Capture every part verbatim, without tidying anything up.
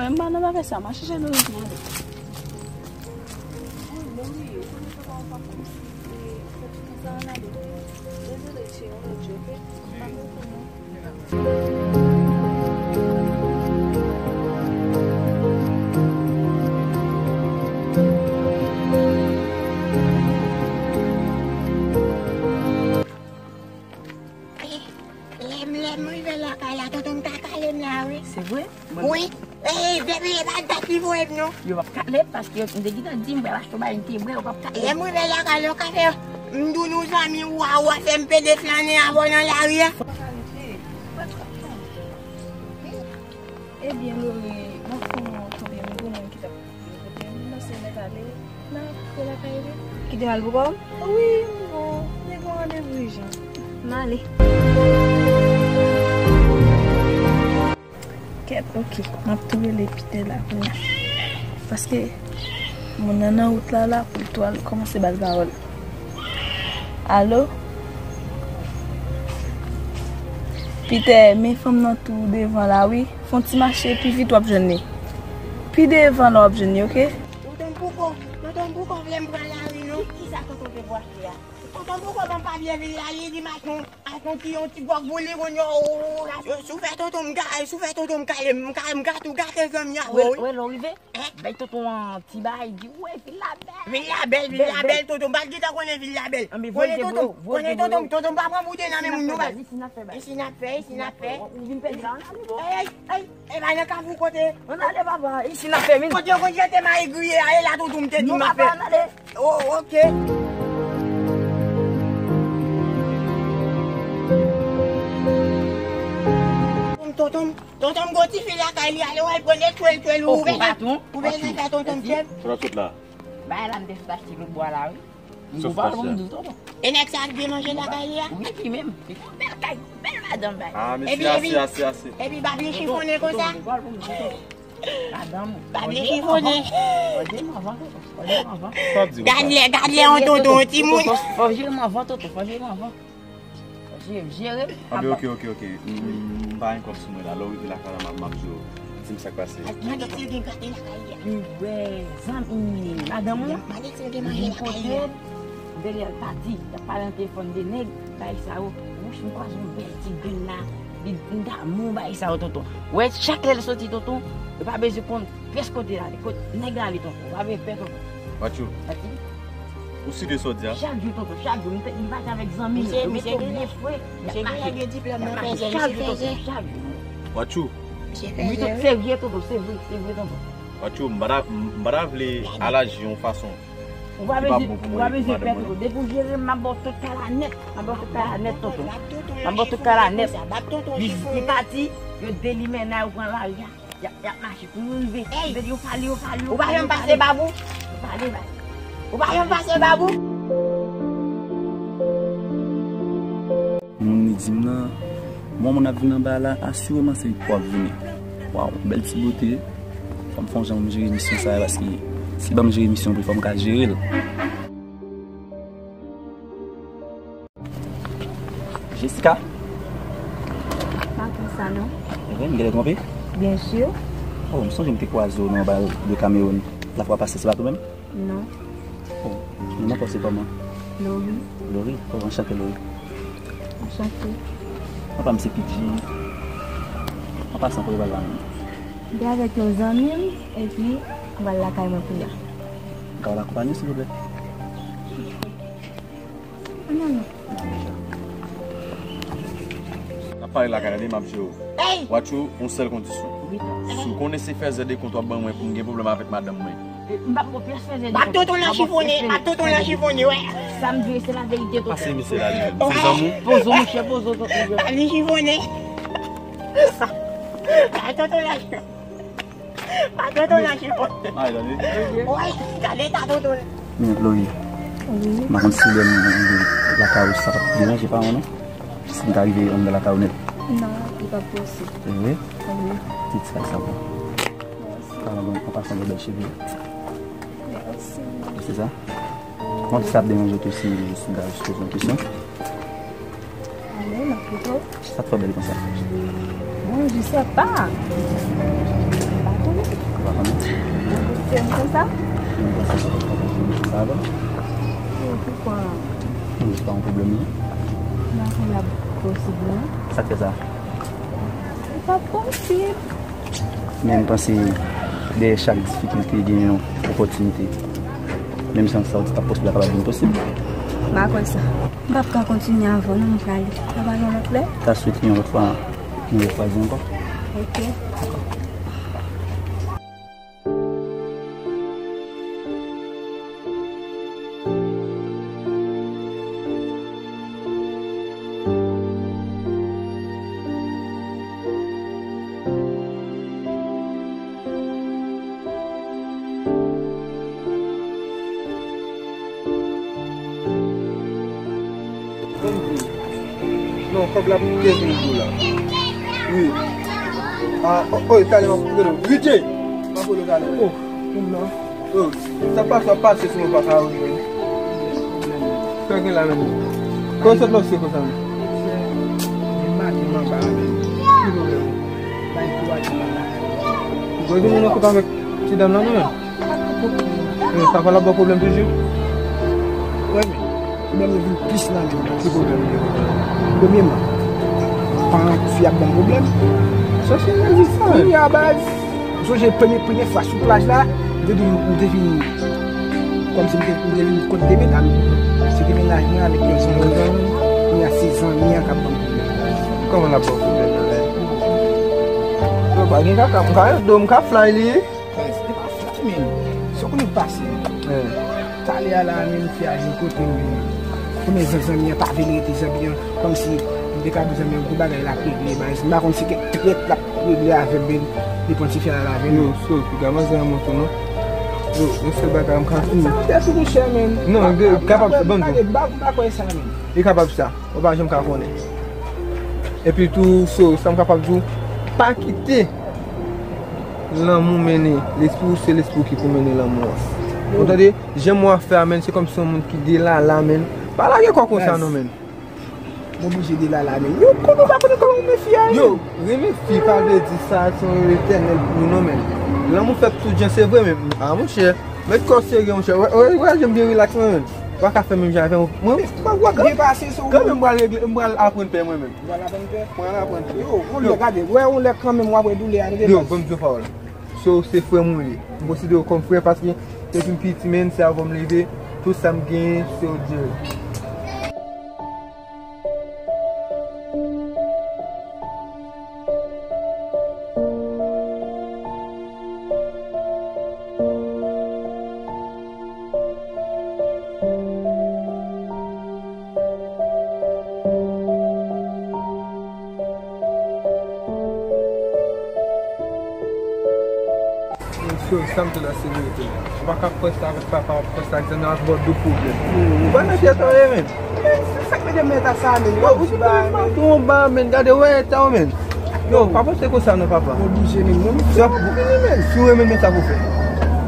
M pa nan bagay sa, m a chèche Doris mande. Wi, m bliye. Ou konnen papa w pa konn si se ti konsa ann ale. Dezole, cheri, yon lòt jou, oke? Pa pran tan, non. Lè m, lè m rive lakay la, tonton m ta kale m la, wi. Se vre? Wi. Ey, depi e pa dat li voye m, non. Yo p ap kale m, paske m te gentan di m pral achte yon bagay, m te vre, yo p ap kale m. Lè m rive lakay la, w ka fè m di w nou zanmi, w a, w a fè m pede flannen avè w nan lari a. Ebyen, Lori, m ap fè yon pwoblèm pou moun ki t ap Kote m panse mèt ale, m a kote lakay li. Kite m al pou kò m? Wi, m bon, m te gen yon randevou ijan. M ale. Kèt, oke, m ap tou rele Pitè la kounye a. Paske moun nan nan wout la, la, pou l tou al kòmanse ba l pawòl. Alo? Pitè, men fanm nan tou devan la, wi. Fè yon ti mache, pi vit w ap jwenn li. Pi devan la w ap jwenn li, oke? Tonton Bouko, tonton Bouko vle m pran lari, non. Kisa tonton te vwa fè a? Tonton Bouko ban m papye vil la, li di m achte yon, achte yon ti, yon ti gwòg pou li, kounye a, o, o, o, si w fè tonton m ga-, si w fè tonton m kale m, m ka, m ka tou gate zanmi avè w, wi. Wè, wè, lè w rive, bay tonton an ti bagay, di, wè, vil la bèl. Vil la bèl, vil la bèl, tonton. M pa t gentan konnen vil la bèl. Konnen tonton, konnen tonton, tonton pa pran boude nan men moun, non, baz. Isi n ap fè, isi n ap fè. Ou vin pèdi la, ann ale, bon. Ey, ey, ey, e pa nan kafou kote. Ann ale, papa, isi n ap fè, vin. Kote yo konn jete mayi griye a, e la tonton m te di m ap fè. Non, papa, ann ale. Oh, oke. Tonton, tonton, tonton m gon tifi lakay li, ale wè l pran netwèl twèl ou ouvè nan, ouvè nan kay tonton m. Sa w ap sot la? Bagay la m te sot achte lòt bwa la, wi. M gon patwon m di w, tonton. E nèg sa k vin manje lakay li a? Wi, li menm. Li gon bèl kay, gon bèl madanm, bay. Ah, mesye, ase, ase, ase. Epi bab li chifonnen konsa? Madanm ou. Bab li chifonnen. Fòje m anvan, tonton. Fòje m anvan. Gad lè, gad lè yon tonton, yon timoun. Fòje m anvan, tonton. Fòje m anvan. Fòje m jere m. Anben, oke, oke, oke. M, m, m pa gen kòb sou mwen la. Lè w rive lakay la, m ap, m ap di w. Di m sa k pase. Mande si l gen gate lakay li a. Wi, zanmi, madanm ou. Mande si l gen manje lakay li a. Vin kote m, m te li al pati. T ap pale nan telefòn de nèg, bay sa yo. Wouch, m kwaze yon bèl ti grenn la. Li, m damou bay sa yo, tonton. Wè, chak lè l soti, tonton, yo pa bezwen konn pyès kote l ale. Kot nèg la ale, tonton. Ou pa bezwen pè, tonton. Watchou. Pati. Ou site sa w di a? Chak jou, tonton, chak jou. M te, li pati avèk zanmi l. Misye, misye gen, misye gen diplòm nan fèzè, misye fèzè. Chak jou, tonton, chak jou. Watchou. Misye fèzè, wi. Serye, tonton, se vre, se vre, tonton. Watchou, m pa ta, m pa ta vle alaji yon fason ki pa bon pou mwen epi madanm mwen, non. Depi w jere m, m ap ba w tout kay la nèt. M ap ba w tout kay la nèt, tonton. M ap ba w tout kay la nèt. Li, li pati, yo delimènay, yo pran lari a. Y ap, y ap mache pou yo rive. Ey! Yo pale, yo pale, yo pale, yo pale. Ou pa janm pase bab ou? Yo pale, bay. Ou pa janm pase bab ou? Moun li di m nan, bon, moun ap vin anba la, asireman se pou ap vini. Waw, bèl ti bote. Fò m fè yon jan pou m jere misyon sa a, paske si ban m jere misyon pou li, fò m ka jere l. Jessica? Pa konsa, non. Evre, m genlè twonpe? Byen si. Oh, m sonje m te kwaze w nan bal de Cameroun. Lafwa pase, se pa tou menm? Non. Oh, non, non, se kòman? Lori. Lori? Oh, anchante, Lori. Anchante. Papa m se P J. An pasan, kote w pral la menm? M te avèk yon zanmi m, epi m pral lakay mwen kounye a. M ka pral akonpanye w, silvouplè? Ann ale. N ap pale lakay la, m ap jere w. Ey! Watchou, yon sèl kondisyon. Si w konnen se fèzè de kont w ap ban mwen pou m gen pwoblèm avèk madanm mwen. M p ap bon pyès fèzè de kont. M ap tonton nan chifonnen, m ap tonton nan chifonnen, wè. Sa m di w se laverite, tonton. Pase misye la, li menm. Se zanmi w? Poze w, monchè, poze w, tonton. M ap chifonnen. M ap tonton nan chifonnen. Pa tonton nan chifonnen. Ay, gade. Woy, gade ta tonton. Men, Lori, wi, m pa konn si lè m rive lakay ou, sa p ap deranje pa w, non? Si m ta rive anndan lakay ou nèt. Non, li p ap posib. Se vre? Wi. Ti sa, sa bon. Mèsi. An pasan, bèl cheve. Mèsi. Se sa? Bon, si sa ap deranje w tou, si, si m ka jis poze yon kesyon. Ale, m ap koute w. Sa k fè w bèl konsa? Bon, je sais pas. M pa konnen. Se m konsa? Mwen panse se pa posib. Pardon? Yo, poukwa? Mwen jis pa yon pwoblèm, non. Nan fè la posib, non? Sa k fè sa? Li pa posib. Men m panse, dèyè chak difikilte, gen yon opòtinite. Menm jan sa w di pa posib la kapab vin posib. M pa kwè sa. M p ap ka kontinye avè w non, m prale. N a pale yon lòt lè. Ta swete yon lòt fwa, nou rekwaze ankò. Ok. Non, kòb la pou mwen vin pou la. Wi. Ah, oh, oh, talè m ap rele w. Wi, Jay. M ap rele w talè. Oh, kòm nan. Oh, sa pase, w ap pase sou mwen pa ka wè, men. Sa gen la menm? Kòman sot lanse konsa menm? Depi maten m anba la menm. Ki pwoblèm? Bay kou a di la. Ou vle vin nan kont avèk ti dam nan, non, menm? Pa gen pwoblèm. Sa pa la ba w pwoblèm toujou? Wè, men, pwoblèm yo vin plis nan men m. Ki pwoblèm li ye? Premyèman, pa anvi ap ban m pwoblèm. Chèche rezon sa. Kounye a, baz, m sonje premye, premye fwa sou plaj la, m te di w, m te vin, kòmsi m te, m te vin kont de medam. Se te mennaj mwen avèk yon zanmi. Kounye a, se zanmi an k ap ban m pwoblèm. Kòman l ap ba w pwoblèm nan men? Yo, pa gen kaka, m ka rete dou, m ka fly li. Guys, li pa fè menm. Se w konnen k pase. Talè a la menm, fi a vin kote m vin. Koumen zanmi an pa vle rete zanmi an. Kòmsi m te ka di zanmi an gwo bagay l ap regle, baz. M pa konn si kèk trèt l ap regle avè m, men li pran ti fi a l al avè l. Yo, so, piga manzè an mwen tou, non. Yo, yon sèl bagay m ka di w. Sa yon tèt ou, monchè, menm. Non, kapab, bon, m pa kwè sa, menm. Li kapab sa. Ou pa janm ka konnen. Epi tou, so, sa m kapab di w, pa kite lanmou mennen lespri w, se lespri w ki pou mennen lanmou an. Ou tande? Jan mwen ap fè a, menm, se kòmsi yon moun ki delala, menm. Pa lage kò konsa, non, menm. M oblije delala, menm. Yo, konnen w pa konnen kòman w renmen fi a ye. Yo, renmen fi pa vle di sa, se yon etènèl pou nou, non, menm. Lanmou fèt tout jan, se vre, menm. Ah, monchè, met kò w serye, monchè. Wè, wè, wè, jan m byen rilaks, mwen, menm. Ou pa ka fè menm jan avè mwen. Mwen, mwen, mwen, kanmenm, m pral regle, m pral aprann pè mwen menm. Ou pral aprann pè? Mwen aprann pè. Yo, yon lè, gade, wè, yon lè kanmenm w ap wè doulè a, nou gen baz. Yo, ban m di w pawòl. So, se frè m ou ye. M konsidere w kòm frè paske depi m piti, menm, se avè w m leve. Tout sa m genyen, se w, Jerry. Mesye, sa m te la serye tou. Ou pa ka pran sa avèk papa, w ap pran sa ak zanmi, ap ba w dou pwoblèm. Ou pa nan tèt ou ye, menm. Men, se sa k mete m nan eta sa, menm. Yo, ou se pa yon ba, menm. Gade, wè eta w, menm. Yo, pa panse konsa non, papa. Oblije, menm, non. Si w ap, si w renmen, men sa pou fè.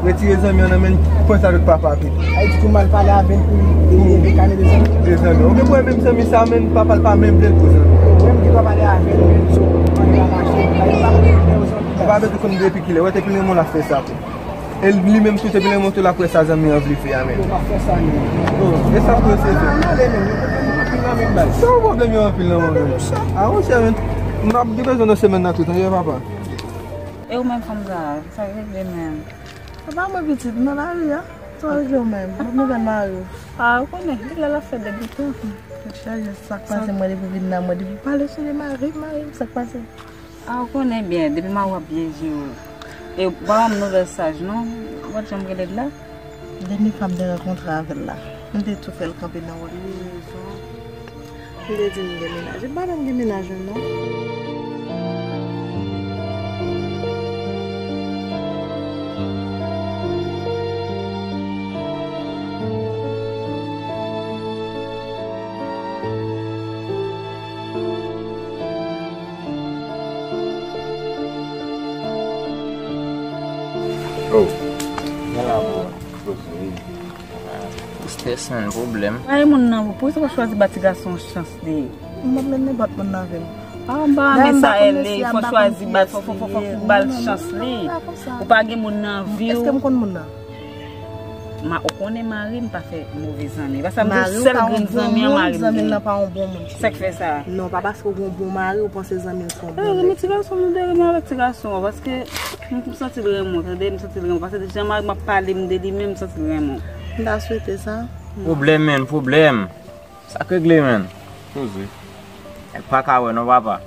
Retire zanmi an nan men l, pran sa avèk papa pito. Ayiti tou mal pale avè l pou li, li, li, li kane de zanmi. De zanmi. Ou gen pou wè menm zanmi sa, menm papa l pa menm vle l pou zanmi. Ou menm ki pa pale avè l, menm, so, anyen ap mache. Ayiti pa konn fè yo zanmi. Ou pa bezwen konn depi kilè. Wè, te pi renmen w la fè sa pou. E li menm tou, te pi renmen w tou, l ap fè sa zanmi an vle fè a, menm. Yo, pa fè sa, menm. Yo, e sa pou yo se fè. Ann ale, menm. Yo pwoblèm yo anpil nan men m, baz. Sa yon pwoblèm yo anpil nan men w, menm. A, monchè, menm. M ap gen bezwen nan semèn nan tou, tande, papa. E ou menm, fanm sa, sa k regle menm? Apa mwen pitit, m nan lari a. Sa w regle w menm? Bon nouvèl mari w? A, ou konnen, li la, l ap fè dèt li tou. Tèt chaje, sa k pase mwen depi w vin la, mwen depi w pale sou de mari, mari m, sa k pase? A, ou konnen byen, depi mari w ap byen jere w. E ou pa ban m nouvèl saj non, ou pa t janm rele l la? Dènye fwa m te rankontre avè l la, m te tou fè l kanpe nan wòl li. Li te di m gen mennaj. Li pa janm gen mennaj non. Oh, gen la pou koze wi. Ou strese, menm pwoblèm. Ay, moun nan, poukisa w pa chwazi ba ti gason yon chans li? M p ap met nenpòt moun nan vi m. Ah, m pa renmen sa, L A. Fò chwazi, ba, fò, fò, fò, fò ba l chans li. Ou pa gen moun nan vi w. Èske m konn moun nan? Ma, ou konnen mari m pa fè move zanmi. Paske m di w, sèl grenn zanmi an mari m gen. Zanmi l nan pa yon bon moun. Sa k fè sa? Non, pa paske w gen yon bon mari, ou panse zanmi l se yon bon nèg. Ti gason, m de renmen avèk ti gason an, paske m, m santi l renmen w, tande, m santi l renmen w. Paske depi jan mari m ap pale m de li menm, m santi l renmen w. M ta swete sa. Pwoblèm, menn, pwoblèm. Sa k regle, menn? Poze. L pa ka wè non, papa.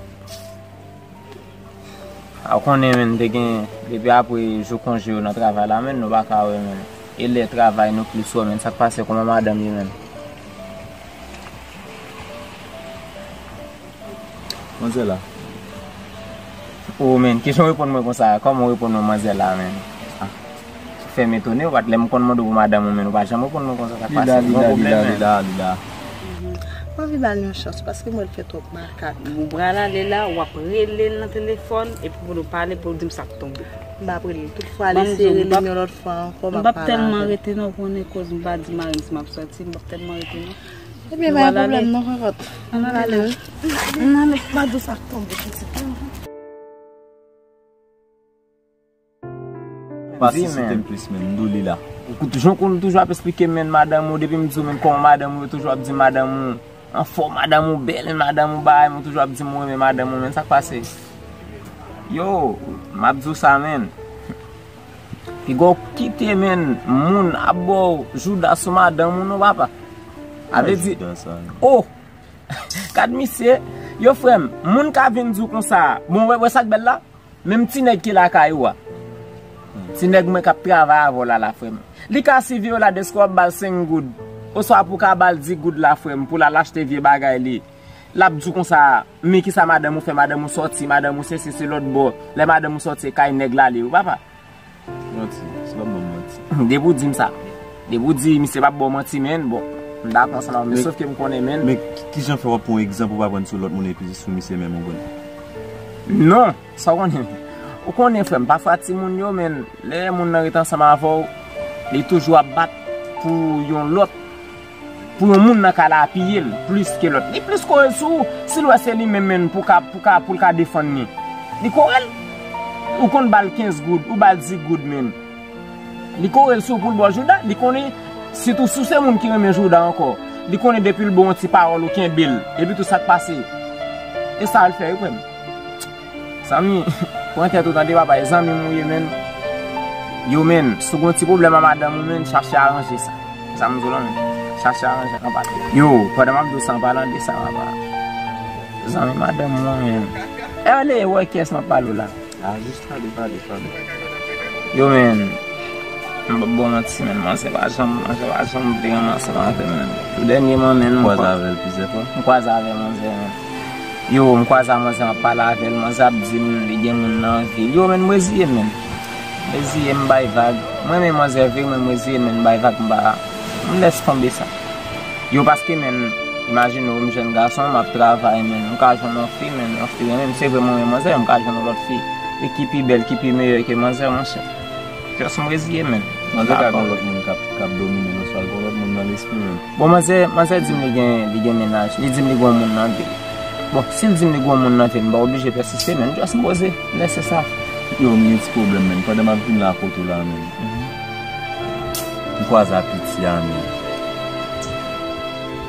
A, ou konnen, menn, te gen, depi apre jou konje yo nan travay la, menn, nou pa ka wè, menn. E lè travay nou plis wè, menn, sa k pase, kòman madanm ye, menn? Manzè la. O, menn, kesyon w reponn mwen konsa, kòman w reponn mwen manzè la, menn? Ah. Fè m etone, ou pa t lè m konn mande w pou madanm ou, menn, ou pa janm reponn mwen konsa, sa k pase? Li la, li la, li la, li la, li la. Mwen anvi ba l yon chans, paske m wè l fè twòp makak. Ou pral ale la, w ap rele l nan telefòn, epi pou nou pale, pou l di m sa k tonbe. M p ap rele l. Tout fwa l eseye rele m yon lòt fwa ankò, m ap pale avè l. M p ap tèlman rete non, ou konnen koz m pa di mari m si m ap sòti, m p ap tèlman rete non. Ebyen, pa gen pwoblèm non, kokòt. Ann ale. Ann ale. M pa di w sa k tonbe pitit. Pa sisite m plis, menn, m di w li la. Ou toujou konn toujou ap esplike m, menn, madanm ou, depi m di w, menn, kòman madanm ou, ou toujou ap di m madanm ou anfòm, madanm ou bèl, menn, madanm ou bagay, ou toujou ap di m ou renmen madanm ou, menn, sa k pase? Yo, m ap di w sa, menn. Piga w kite, menn, moun ap ba w jouda sou madanm ou non, papa. A vle di, oh! Gad misye, yo frè m, moun ka vin di w konsa, bon, wè, wè sa k bèl la? Menm ti nèg ki lakay ou a. Ti nèg mwen k ap travay avè w la, la, frè m. Li ka siveye w la dèske w ap ba l senk goud, oswa pou w ka ba l dis goud la, frè m, pou l al achte vye bagay li. L ap di w konsa, men kisa madanm ou fè, madanm ou sòti, madanm ou se si, se lòt bò. Lè madanm ou sòti, e kay nèg l ale, wi, papa. Manti, se pa ban m manti. Depi w di m sa. Depi w di misye p ap ba w manti, menn, bon, m dakò ansanm avè w, men sòf ke m konnen, menn. Men ki, kijan fè w ap pran egzanp ou pa pran sou lòt moun epi sou misye menm ou konnen? Non, sa w konnen. Ou konnen, frè m, pafwa timoun yo, menn, lè moun nan ret ansanm avè w, li toujou ap bat pou yon lòt. Pou yon moun nan ka al apiye l plis ke lòt. Li plis kore sou ou, si l wè se li menm, menn, pou ka, pou ka, pou l ka defann li. Li kore l. Ou konn ba l kenz goud, ou ba l dis goud, menn. Li kore l sou ou pou l ba w jouda, li konnen, sitou si w se moun ki renmen jouda ankò, li konnen depi l ba w yon ti pawòl ou kenbe l, epi tou sa k pase. E sa l fè, wi, frè m. Zanmi, pran tèt ou tande, papa, e zanmi m ou ye, menn. Yo, menn, si w gen yon ti pwoblèm a madanm ou, menn, chache aranje sa. Sa m di w la, menn. Chache aranje an pale. Yo, pandan m ap di w sa, an palan de sa, papa. Zanmi madanm ou an, menn. E ale, wè kiyès m ap pale w la. A, jis pale, pale, pale. Yo, menn. M p ap ba w manti, menn. Manzè pa janm, manzè pa janm vle rann ansanm avè m, menn. Tou dènyèman, menn, m kwaze avè l plizyè fwa. M kwaze avè manzè, menn. Yo, m kwaze a manzè, m ap pale avè l, manzè ap di m li gen moun nan vil. Yo, menn, m reziye m, menn. M reziye m, m bay vag. Mwen renmen manzè vre, men m reziye m, menn, m bay vag, m pa, m lès tonbe sa. Yo, paske, menn, imajine w, m jèn gason, m ap travay, menn, m ka jwenn yon fi, menn, yon fi renmen m, se vre mwen renmen manzè, m ka jwenn yon lòt fi, e ki pi bèl, ki pi meyè ke manzè, monchè. Just m reziye m, menn. Manzè ka gen lòt moun k ap, k ap domine l, oswa l gen lòt moun nan lespri, menn. Bon, manzè, manzè di m li gen, li gen mennaj, li di m li gen yon moun nan vil. Bon, si l di m li gen yon moun nan vil, m pa oblije pèsiste, menn, just m poze, m lese sa. Yo, m gen ti pwoblèm, menn. Pandan m ap vin la kote w la, menn, m kwaze a piti a, menn.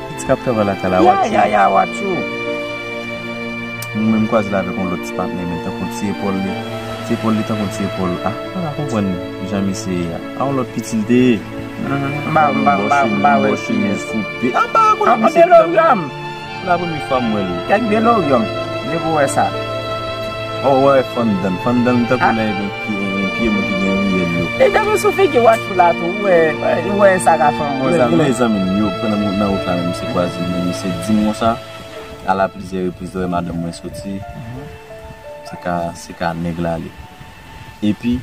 Piti k ap travay lakay la, Watchou. Ya, ya, ya, Watchou. Mwen menm kwaze l avèk yon lòt ti patnè, men tankou ti epòl li. Ti epòl li tankou ti epòl. Ah, mwen pa konprann jan misye ye a. A yon lòt piti l te ye. M pa, m pa, m pa, m pa wè kiyès. Koupe. Ah, m pa konn misye. Delorium. Se la premye fwa m wè l. Kèk delorium. Depi w wè sa. Oh, wè, fanndan. Fanndan li tankou lè gen pye, gen pye moun ki gen riyèl yo. E tankou sou figi Watchou la tou, ou wè, ou wè sa ka fè yon bon zanmi. Gen zanmi m yo, pandan m nan wout la, men misye kwaze m, men misye di m konsa. Al a plizyè repriz lè madanm mwen soti, se ka, se ka nèg la li. Epi,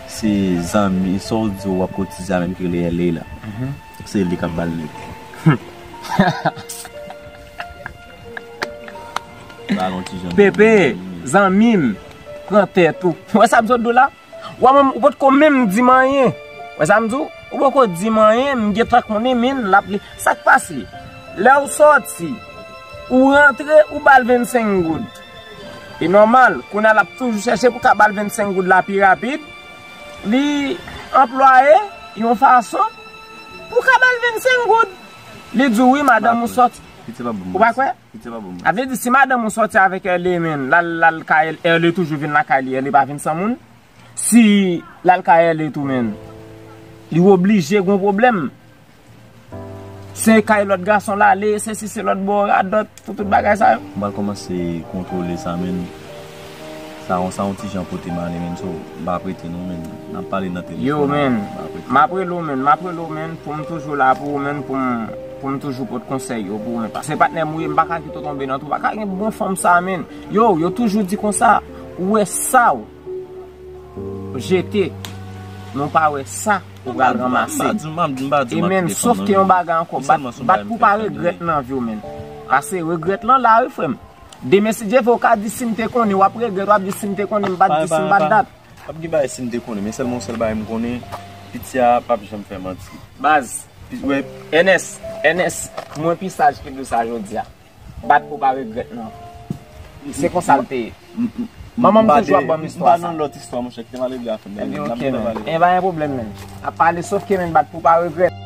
se zanmi, sa w di w ap kotize a menm ki rele L A la. Se li k ap ba l nèg. Pepe, zanmi m, pran tèt ou. Wè sa m sot di w la? Wè manm, ou potko menm di m anyen. Wè sa m di w? Ou poko di m anyen, m gentan konnen, men l ap li. Sa k pase? Lè w sòti, Ou rantre, ou ba l vennsenk goud. E nòmal, kounye a l ap toujou chèche pou ka ba l vennsenk goud la pi rapid. Li anplwaye yon fason pou ka ba l vennsenk goud. Li di w, wi, madanm ou sòti. Ou pa kwè? Sa vle di, si madanm ou sòti avèk Erle, men, l al, l al kay Erle, toujou vin lakay li, Erle pa vin san moun. Si l al kay Erle tou, men, li oblije gon pwoblèm. Se kay lòt gason l ale, se si se lòt bò radòt, tout, tout bagay sa yo. M pral kòmanse kontwole sa, men. Sa yon, sa yon ti jan pote m ale, men, so, m pa prete non, men. N ap pale nan telefòn. Yo, men, m ap rele w, men, m ap rele w, men, pou m toujou la pou ou, men, pou m, pou m toujou pot konsèy yo pou ou, men. Paske patnè m ou ye, m pa ka kite w tonbe nan twou, pa ka gen bon fanm sa, men. Yo, yo toujou di konsa, ou wè sa w jete, men w pa wè sa ou pral ranmase. E men, sof ke yon bagay ankò, bat, bat pou pa regrèt nan vi w, men. Paske regrèt lan la, wi, frè m. Demen, si Dye vle, w ka di, "Si m te konnen," w ap regrèt, w ap di, "Si m te konnen, m pa t di, si m pa t dat." P ap gen bagay si m te konnen, men sèlman yon sèl bagay m konnen, piti a p ap janm fè manti. Baz, Pi-, wè, Ernest, Ernest, mwen pi saj ke de sa jodi a. Bat pou pa regrèt, non. Se konsa l te ye. Manman m toujou ap ban m istwa sa. M pa nan lòt istwa, monchè, kite m ale byen a fè m. Ebyen, oke, men. E pa gen pwoblèm, men. Ap pale, sof ke, men, bat pou pa regrèt.